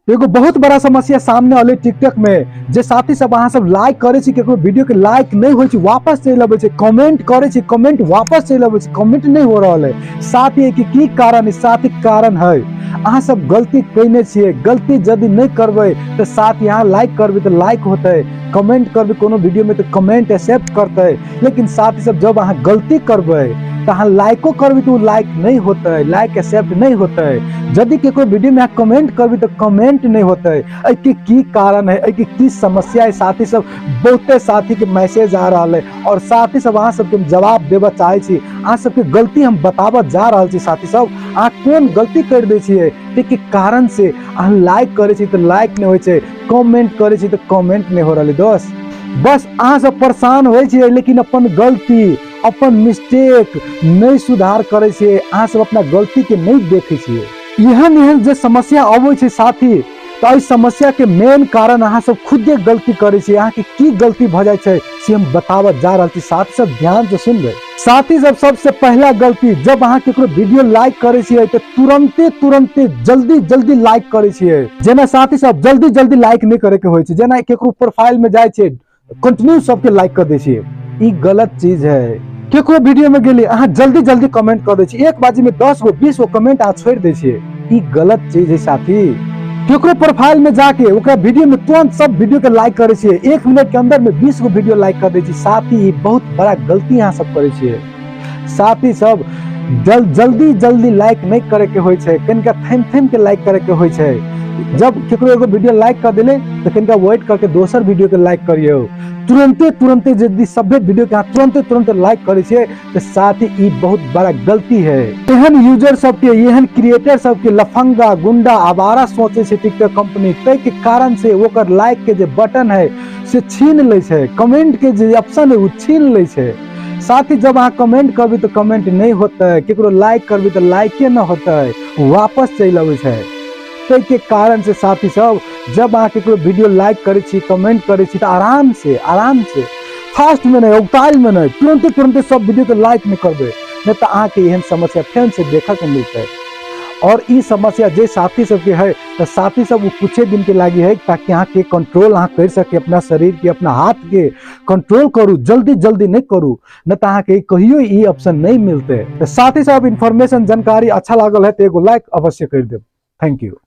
एगो बहुत बड़ा समस्या सामने अलै टिकटॉक में, जे साथी सब अहाँ सब लाइक करे छी, केकरो वीडियो के लाइक नहीं होय छै, वापस चलि अबै छै, कमेंट करे छी, कमेंट वापस चलि अबै छै, कमेंट नहीं हो रहल है। साथी एहि के की कारण है? साथी कारण है अहाँ सब गलती कयने छियै। गलती यदि नहीं करबै तऽ साथी अहाँ लाइक करबै तऽ लाइक होतै, कमेंट करबै कोनो वीडियो में तऽ कमेंट एक्सेप्ट करतै। लेकिन साथी सब जब अहाँ गलती करबै तऽ अहाँ लाइको करबै तऽ ओ लाइक नहीं होतै, लाइक एक्सेप्ट नहीं होतै। यदि केकरो वीडियो में अहाँ कमेंट करबै तऽ कमेंट नहीं होतै। एहिके की कारण है, एहिके की समस्या है? साथी सब बहुते साथी के मैसेज आ रहल है और साथी सब अहाँ सबके हम जवाब देबऽ चाहै छी। अहाँ सबके गलती हम बताबऽ जा रहल छी। साथी सब अहाँ कोन गलती कर दै छियै ताहिके कारण से अहाँ लाइक करै छी तऽ लाइक नहि होइ छै, कमेंट करै छी तऽ कमेंट नहि हो रहल है। दोस्त बस अहाँ सब परेशान होइ छियै, लेकिन अपन गलती अपन मिस्टेक नहि सुधार करै छियै, अहाँ सब अपना गलती के नहि देखै छियै। एहन एहन जे समस्या अबै छै साथी, तऽ एहि समस्या के मेन कारण अहाँ सब खुदे गलती करै छियै। अहाँके की गलती भऽ जाइ छै से हम बताबऽ जा रहल छी। साथी सब ध्यान से सुनबै। साथी सब सबसे पहला गलती, जब अहाँ केकरो वीडियो लाइक करै छियै तऽ तुरंते तुरंते जल्दी जल्दी लाइक करै छियै। जेना साथी सब जल्दी जल्दी लाइक नहि करे के होइ छै, जेना केकरो प्रोफाइल में जाइ छियै कंटिन्यू सबके लाइक कर दै छियै, ई गलत चीज है। केकरो वीडियो में गेलियै अहाँ जल्दी जल्दी कमेंट कर दै छियै, एक बाजी में 10 गो 20 गो कमेंट अहाँ छोड़ि दै छियै, ई गलत चीज है साथी। केकरो प्रोफाइल में जाके ओकरा वीडियो में तुरंत सब वीडियो के लाइक करे छियै, 1 मिनट के अंदर में 20 गो वीडियो लाइक कर दै छियै। साथी ई बहुत बड़ा गलती अहाँ सब करे छियै। साथी सब जल्दी जल्दी लाइक नहीं करे के होइ छै, कनिका थमि थमि के लाइक करे के होइ छै। जब केकरो एगो वीडियो लाइक कर देले तऽ कनिका वेट करके दोसर वीडियो के लाइक करियौ। तुरंते तुरंते यदि सभे वीडियो के अहाँ तुरंते तुरंते लाइक करै छियै तऽ साथी ई बहुत बड़ा गलती है। एहन यूजर सबके, एहन क्रिएटर सबके लफंगा गुंडा आवारा सोचे छै टिकटॉक कंपनी, ताहि के कारण से ओकर लाइक के जे बटन है से छीन लै छै, कमेंट के जे ऑप्शन है ओ छीन लै छै। साथ ही जब अहाँ कमेंट करबै तऽ कमेंट नहीं होतै, केकरो लाइक करबै तऽ लाइके नहि होतै, वापस चलि अबै छै। ताहिके कारण से साथी सब जब अहाँ केकरो वीडियो लाइक करै छी, कमेंट करै छी तऽ आराम से आराम से फास्ट में नहीं, उगताइल में नहीं, तुरंते तुरंते सब वीडियो के लाइक नहीं करबै, नहीं तऽ अहाँके एहन समस्या फेर से देखऽ के मिलतै। और ई समस्या जे साथी सबके है तऽ साथी सब ओ कुछे दिन के लागी है, ताकि अहाँके कंट्रोल अहाँ कर सके, अपना शरीर के अपना हाथ के कंट्रोल करू, जल्दी जल्दी नहीं करू, न तऽ अहाँके कहियो ई ऑप्शन नहीं मिलतै। तऽ साथी सब इन्फॉर्मेशन जानकारी अच्छा लागल है तऽ एगो लाइक अवश्य कर देब। Thank you.